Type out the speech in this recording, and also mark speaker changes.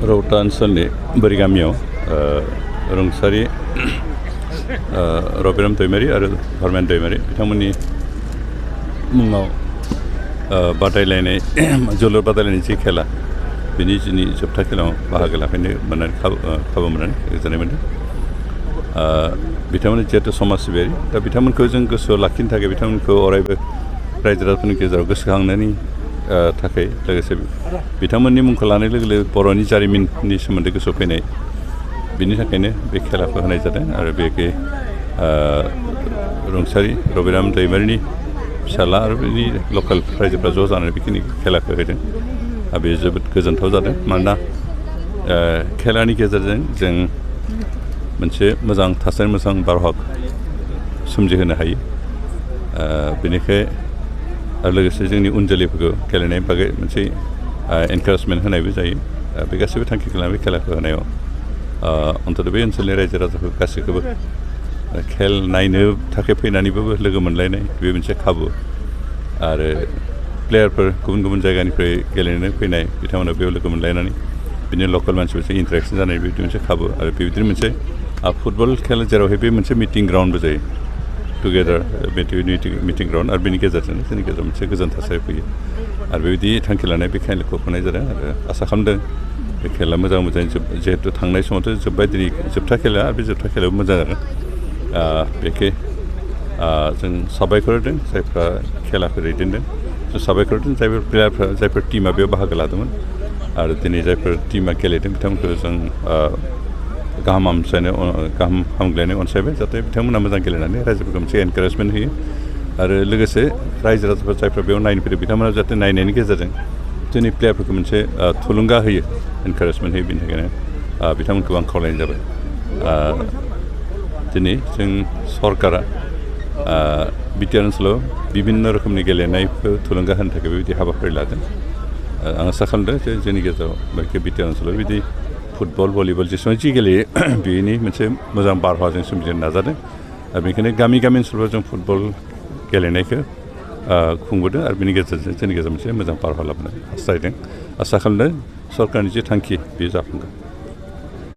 Speaker 1: रौता ओनसोलनि बोरि गामियाव रुंसारि रबिराम दैमारि आरो धर्मेन दैमारि बिथांमोननि मुङाव बादायलायनाय जोलुर बादायलायनाय जि खेला बिनि जिनि जोबथा खेलायाव बाहागो लाफैनो मोननानै खाबु मोननानै गोजोननाय मोनदों। बिथांमोना जिहेतु समाज सिबियारि दा बिथांमोनखौ जों गोसोआव लाखिनो थाखाय बिथांमोनखौ अरायबो रायजो राजाफोरनि गेजेराव गोसोखांनायनि थाखाय लोगोसे बिथांमोननि मुंखौ लानाय लोगो लोगो बर'नि जारिमिननि सोमोन्दै गोसोआव फैनाय बिनि थाखायनो बे खेलाखौ होनाय जादों आरो बेखौ रुंसारि रबिराम दैमारिनि फिसाला आरो बिनि लकेल रायजोफ्रा ज' जानानै बेखिनि खेलाखौ होदों आरो बे जोबोद गोजोनथाव जादों। मानोना खेलानि गेजेरजों जों मोनसे मोजां थासारि मोजां बारहावा सोमजिहोनो हायो। बेनिखाय आरो लोगोसे जोंनि उन जोलैफोरखौ गेलेनायनि बागै मोनसे एनकारेजमेन्ट होनायबो जायो। बे गासैबो थांखिखौ लानानै खेलाखौ होनायाव अन्तत बे ओनसोलनि रायजो राजाफोर गासैखौबो खेल नायनो थाखाय फैनानैबो लोगो मोनलायनाय बे मोनसे खाबु आरो प्लेयारफोर गुबुन गुबुन जायगानिफ्राय गेलेनो फैनाय बिथांमोना बेयाव लोगो मोनलायनानै बिदिनो लकेल मानसिफोरजों इन्टारेक्सन जानाय बिदि मोनसे खाबु आरो बेबायदिनो मोनसे फुटबल खेला जेरावहाय बे मोनसे मिटिं ग्राउन्डबो जायो टुगेदार मिटिं ग्राउन्ड आरो बेनि गेजेरजों जोंनि गेजेराव मोनसे गोजोन थासारि फैयो आरो बेबायदि थांखि लानाय बे खेलाखौ खुंनाय जादों आरो आसा खालामदों बे खेला मोजां जिहेतु थांनाय समावथ' जोब्बाय दिनै जोबथा खेला आरो बे जोबथा खेलायाव मोजां जागोन। बेखौ जों साबायखर होदों जायफ्रा खेलाखौ दैदेनदों जों साबायखर होदों जायफोर प्लेयारफ्रा जायफोर टिमा बेयाव बाहागो लादोंमोन आरो दिनै जायफोर टिमा गेलेदों बिथांमोनखौ जों गाहाम हामग्लायनाय अनसायबाय जाहाथे बिथांमोना मोजां गेलेनानै रायजोफोरखौ मोनसे एनकारेजमेन्ट होयो आरो लोगोसे रायजो राजाफोर जायफ्रा बेयाव नायनो फैदों बिथांमोना जाहाथे नायनायनि गेजेरजों जोंनि प्लेयारफोरखौ मोनसे थुलुंगा होयो एनकारेजमेन्ट होयो बेनि थाखायनो बिथांमोनखौ आं खावलायनाय जाबाय। दिनै जों सरकारा बिटिआर ओनसोलाव बिभिन्न रोखोमनि गेलेनायखौ थुलुंगा होनो थाखाय बेबायदि हाबाफारि लादों। आं आसा खालामदों जे जोंनि गेजेराव बिटिआर ओनसोलाव बिदि फुटबल भलिबल जेसेबां जि गेलेयो बेनि मोनसे मोजां बारहावा जों सोमजिनो नाजादों आरो बेनिखायनो गामि गामि ओनसोलफ्राव जों फुटबल गेलेनायखौ खुंबोदों आरो बेनि गेजेरजों जोंनि गेजेराव मोनसे मोजां बारहावा लाबोनो हास्थायदों। आसा खालामदों सरकारनि जे थांखि बेयो जाफुंगोन।